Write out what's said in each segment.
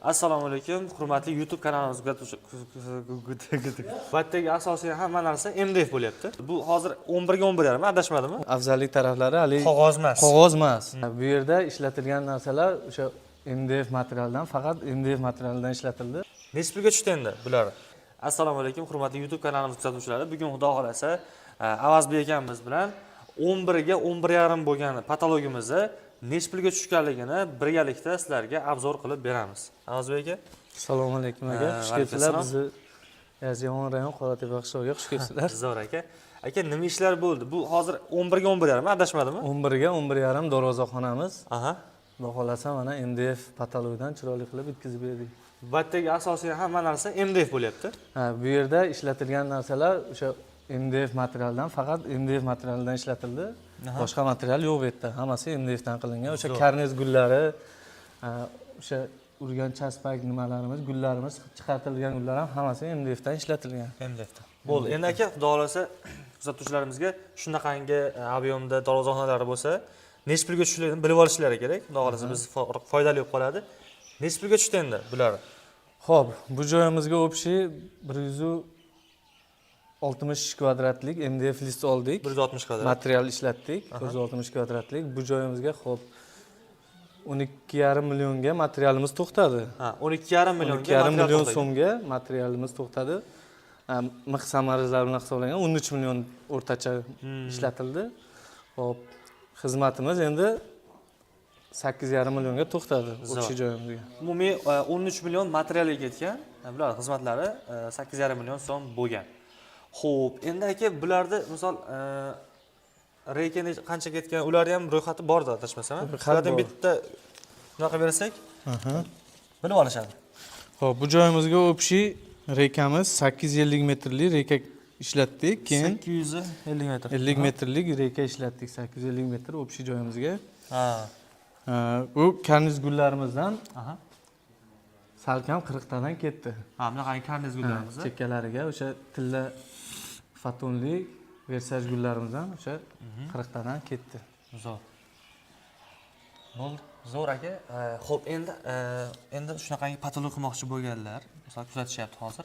Assalomu alaykum, hurmatli YouTube kanalimiz kuzatuvchi. Bu yerdagi asosiy hamma narsa MDF bo'lyapti. Bu hozir 11 ga 11,5, adashmadimmi? Afzallik taraflari haligi Qog'oz emas. Qog'oz emas. Bu yerda ishlatilgan narsalar o'sha MDF materialdan, faqat MDF materialidan ishlatildi. Nechi pulga tushdi endi bular? Assalomu alaykum, hurmatli YouTube kanalimiz kuzatuvchilari. Bugun, Xudo xohlasa, Avazbek akamiz bilan 11 ga 11,5 bo'lgan потолок imizni nechi pulga tushganligini birgalikda sizlarga обзор qilib beramiz. Avazbek aka. Assalomu alaykum, aka. Ha, Xush va kelibsizlar. alaykum. Bizni Yozyovon rayon, Qoratepa qishlog'iga xush kelibsizlar. Zo'r, aka. Aka, nima ishlar bo'ldi? Bu hozir 11 ga 11,5, adashmadimmi? 11 ga 11,5 darvozaxonamiz. Xudo xohlasa, mana MDF потолок dan chiroyli qilib bitkazib berdik. Bu yerdagi asosiy hamma narsa MDF bo'lyapti. Ha, bu yerda ishlatilgan narsalar o'sha MDF materialdan, faqat MDF materialidan ishlatildi. Boshqa material yo'q bu yerda. Hammasi MDF dan qilingan. O'sha karniz gullari, o'sha urgan chaspak nimalarimiz, gullarimiz, chiqartirilgan gullar ham hammasi MDF dan ishlatilgan. MDFda. Bo'ldi. Endi, aka, Xudo xohlasa, kuzatuvchilarimizga shunaqangi объем da darvozaxonalari bo'lsa, nechi pulga tushishligini bilib olishlari kerak. Xudo xohlasa, biz foydali bo'lib qoladi. Nechi pulga tushdi endi bular? Xo'p, bu joyimizga общий 160 kvadratlik MDF list oldik. 160 kvadrat. Material ishlatdik, 160 kvadratlik. Bu joyimizga, xo'p, 12,5 millionga materialimiz to'xtadi. Ha, 12,5 millionga 12,5 material million to'xtagan. So'mga materialimiz to'xtadi. Ha, mix саморез lar bilan hisoblangan 13 million o'rtacha ishlatildi. Xo'p, xizmatimiz endi 8,5 millionga to'xtadi общий joyimizga. Umumiy 13 million materialga ketgan. Bular xizmatlari 8,5 million so'm bo'lgan. Xo'p, endi, aka, bularni misol reyka qancha ketgan, ularni ham ro'yxati borda, adashmasam. Ro'yxat Ulardan bor. Bitta bunaqa bersak, bilib olishadi. Xo'p, bu joyimizga общий reykamiz 850 metrli reyka ishlatdik. Keyin 850 metr. 50 metrlik reyka ishlatdik, 850 metr общий joyimizga. Bu karniz gullarimizdan salkam 40 tadan ketdi. Ha, bunaqangi karniz gullarimiz. Ha, chekkalariga o'sha tilla fatonli versaj gullarimizdan o'sha 40 tadan ketdi. Zo'r. Bo'ldi. Zo'r, aka. Xo'p, endi shunaqangi потолок qilmoqchi bo'lganlar, misol, kuzatishyapti hozir.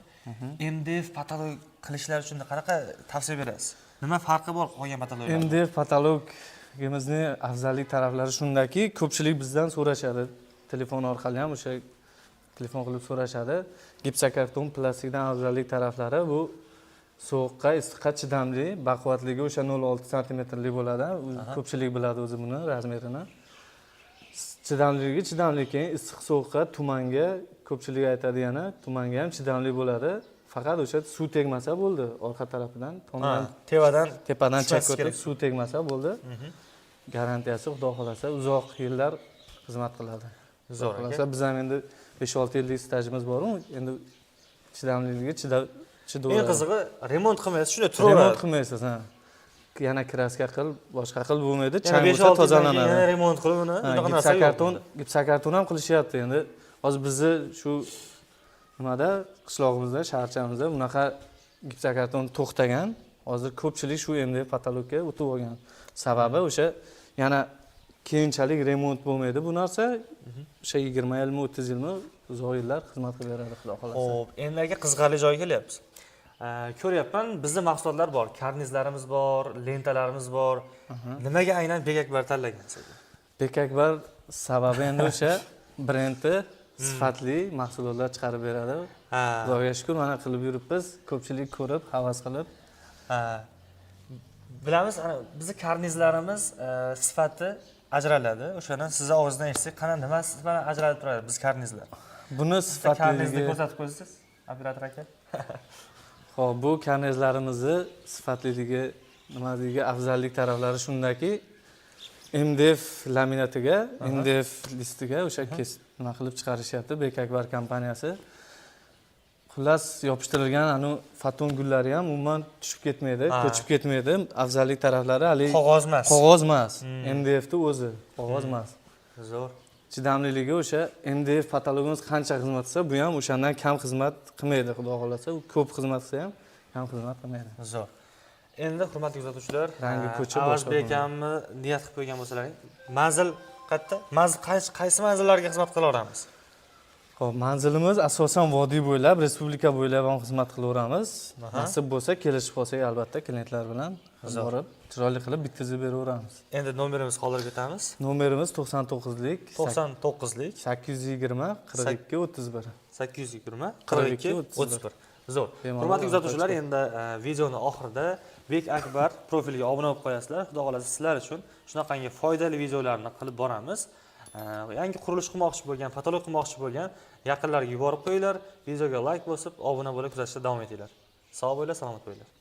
MDF потолок qilishlari uchun qanaqa tavsiya berasiz? Nima farqi bor qolgan потолок lardan? MDF потолок imizni afzallik taraflari shundaki, ko'pchilik bizdan so'rashadi. Telefon orqali ham o'sha telefon qilib so'rashadi. Gipsokarton, plastikdan afzallik taraflari bu sovuqqa, issiqqa chidamli, baquvvatligi o'sha 0,6 santimetrlik bo'ladi. Ko'pchilik biladi o'zi buni размер ini. Chidamliligi chidamli, keyin issiq, sovuqqa, tumanga, ko'pchilik aytadi yana, tumanga ham chidamli bo'ladi. Faqat o'sha suv tegmasa bo'ldi orqa tarafidan, tomdan Tevadan tepadan tushmaslik chakka o'tib kerak. Suv tegmasa bo'ldi. Garantiyasi, Xudo xohlasa, uzoq yillar xizmat qiladi. Zo'r, Xudo aka. xohlasa, biz ham endi 5-6 yillik stajimiz boru, endi chidamliligiga chidaveradi. Eng qizig'i, remont qilmaysiz, shunday Remont turaveradi. qilmaysiz, ha. Yana краска qil, boshqa qil bo'lmaydi, Yana chang 5-6 bo'lsa yildan keyin tozalanadi. yana remont qilib uni, Ha, unaqa narsa yo'q. Gipsokarton ham qilishyapti endi. Hozir bizni shu nimada, qishlog'imizda, shaharchamizda bunaqa gipsokarton to'xtagan. Hozir ko'pchilik shu MDF потолок ka o'tib olgan. Sababi o'sha yana keyinchalik remont bo'lmaydi bu narsa. O'sha 20 yilmi, 30 yilmi, uzoq yillar xizmat qilib beradi, Xudo xohlasa. Xo'p, endi, aka, qiziqarli joyga kelyapmiz. Ko'ryapman, bizda mahsulotlar bor, karnizlarimiz bor, lentalarimiz bor. Nimaga aynan Bekakbar tanlagansiz? Bekakbar sababi endi o'sha brendi, sifatli mahsulotlar chiqarib beradi. Xudoga shukur, mana qilib yuribmiz. Ko'pchilik ko'rib, havas qilib. Ha. Bilamiz, ana bizni karnizlarimiz sifati ajraladi. O'shandan sizni og'zingizdan eshitsak, qana, nimasi bilan ajralib turadi biz karnizlar? Buni Bitta karnizni sifatliligi ko'rsatib qo'ysangiz, operator aka. Xo'p, bu karnizlarimizni sifatliligi, nimaligi, afzallik taraflari shundaki, MDF laminatiga, MDF listiga o'sha kesib nima qilib chiqarishyapti Bekakbar kompaniyasi. Xullas, yopishtirilgan anu faton gullari ham umuman tushib ketmaydi, ko'chib ketmaydi. Afzallik taraflari haligi Qog'oz emas. Qog'oz emas, MDFni o'zi, qog'oz emas. Zo'r. Chidamliligi o'sha MDF потолок imiz qancha xizmat qilsa, bu ham o'shandan kam xizmat qilmaydi, Xudo xohlasa. U ko'p xizmat qilsa ham kam xizmat qilmaydi. Zo'r. Endi, hurmatli kuzatuvchilar, Rangi ko'chib, Avazbek boshqa akamni niyat qilib qo'ygan bo'lsalaring, manzil qayerda? Manzil qaysi manzillarga xizmat qila olamiz? Xo'p, manzilimiz asosan vodiy bo'ylab, respublika bo'ylab ham xizmat qilaveramiz. Nasib bo'lsa, kelishib qolsak, albatta klientlar bilan borib, chiroyli qilib bitkazib beraveramiz. Endi nomerimizni qoldirib ketamiz. Nomerimiz 99lik 99lik 820 42 31. 820 42 31. Zo'r. Bemalol Hurmatli aloqa kuzatuvchilar, endi videoni oxirida Bek Akbar profiliga obuna bo'lib qo'yasizlar. Xudo xohlasa, sizlar uchun shunaqangi foydali videolarni qilib boramiz. Yangi qurilish qilmoqchi bo'lgan, потолок qilmoqchi bo'lgan yaqinlarga yuborib qo'yinglar. Videoga layk bosib, obuna bo'lib kuzatishda davom etinglar. Sog' bo'linglar, salomat bo'linglar.